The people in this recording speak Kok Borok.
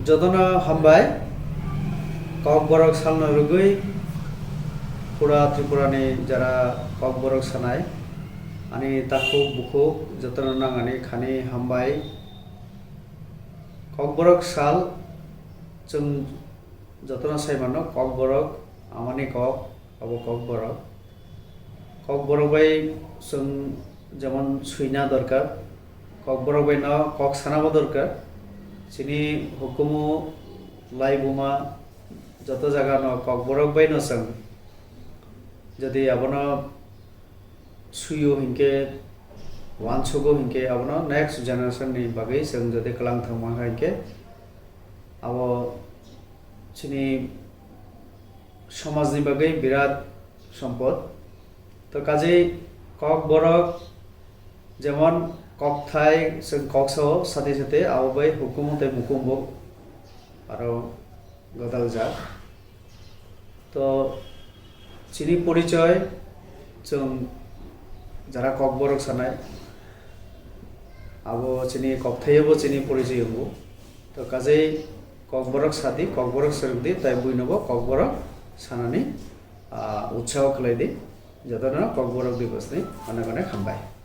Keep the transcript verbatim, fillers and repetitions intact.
Jotono hambai, Kokborok salno rwgwi pura Tripurani jara Kokborok sanai, ani takhuk bukhuk jotono nangani khani hambai. Kokborok sal chwng jotono sai mano, Kokborok amani kok, abo Kokborok. Kokborok bai chwng jemon swina dorkar, Kokborok bai no kok sanabo dorkar. Chini hukumu lai buma joto jaga no Kokborok bai no chwng jodi abono suyo hinkhe, wansugo hinkhe, abono next generation ni bagwi chwng jodi kwlang thangma hinkhe, abo chini somajni bagwi birat sompot. To kajei Kokborok jemon kokthai chwng kok sao sati sati abo bai hukumu tei mukumbo aro godaljak. To chini porichoi chwng jara Kokborok sanai, abo chini kokthaiobo chini porichoi wngo. To kajei Kokborok sadi, Kokborok swrwngdi, tai buinobo Kokborok sanani, ah, utsaho khlaidi. Jotono Kokborok Divasni onek onek hambai.